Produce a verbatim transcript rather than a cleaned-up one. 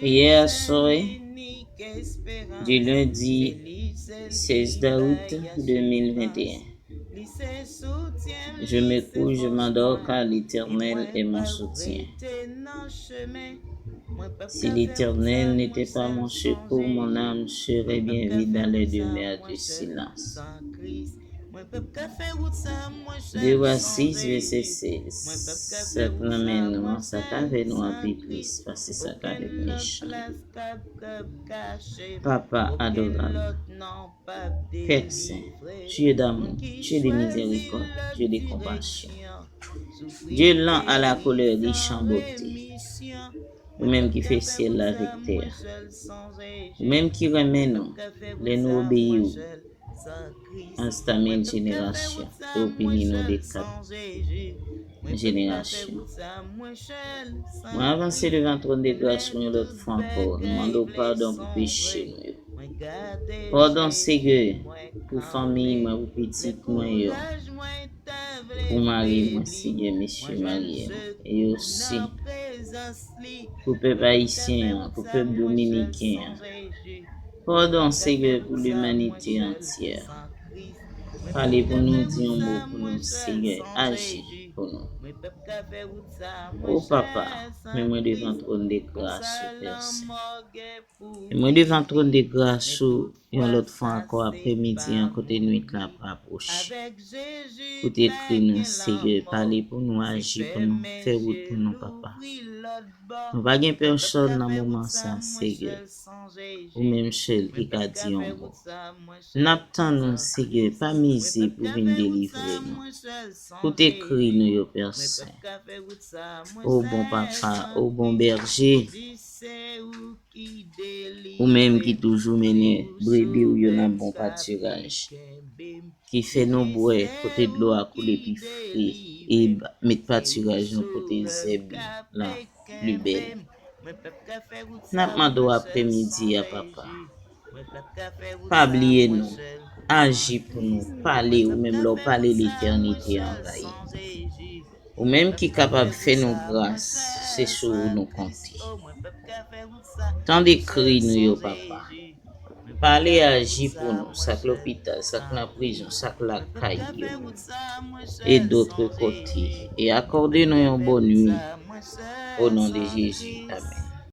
Hier soir, du lundi seize d'août deux mille vingt et un, je me couche, je m'endors, car l'Éternel est mon soutien. Si l'Éternel n'était pas mon secours, mon âme serait bien vite dans les demeures du silence. Deux Rois six, verset seize. Sa k nan men nou an, sa k avè nou an pi plis pase sa k avèk mechan yo. Papa adorab, Père saint, Dieu d'amour, Dieu de miséricorde, Dieu de compassion, Dieu lent à la colère, riche en bonté. Ou menm ki fè syèl la avèk tè a. Ou menm ki renmen nou lè nou obeyi w. Anstamen jenerasyon e w pini nou de kat jenerasyon. Mwen avanse devan twòn de gras ou yon lòt fwa ankò. Nou mande w padon pou peche nou yo. Padon, Seyè, pou fanmi mwen, pou pitit mwen yo, pou mari mwen, Seyè, mesye marye m, e osi pou pèp ayisyen an, pou pèp dominiken an. Padon, Seyè, pou limanite antyè. Pale pou nou, di yon mo pou nou, Seyè, aji pou nou. O Papa, men mwen devan twòn de gras ou, Pè Sen. Men mwen devan twòn de gras ou yon lòt fwa ankò aprèmidi an, kote nwit la ap apwoche. Kote ekri nou, Seyè, pale pou nou, aji pou nou, fè wout pou nou, Papa. Nou pa gen pèsòn nan moman sa, Seyè. Ou menm sèl ki ka di yon mo. N ap tann ou, Seyè, pa mize pou vin delivre nou. Koute kri nou yo, Pè Sen. O bon Papa, o bon Bèje, ou menm ki toujou mennen brebi w yo nan bon patiraj, ki fè nou bwè kote dlo a koule pi fre, e ba- met patiraj nou kote zèb lan pli bèl. N ap mande w aprèmidi a, Papa. Pa bliye nou. Aji pou nou. Pale, ou menm lè w pale, letènite anvayi. Ou menm ki kapab fè nou gras, se sou ou nou konte. Tande kri nou yo, Papa. Pale, aji pou nou, sa k lopital, sa k nan prizon, sa k lakay yo, e dotre kote, e akòde nou yon bòn nwi, o non de Jezi, amèn.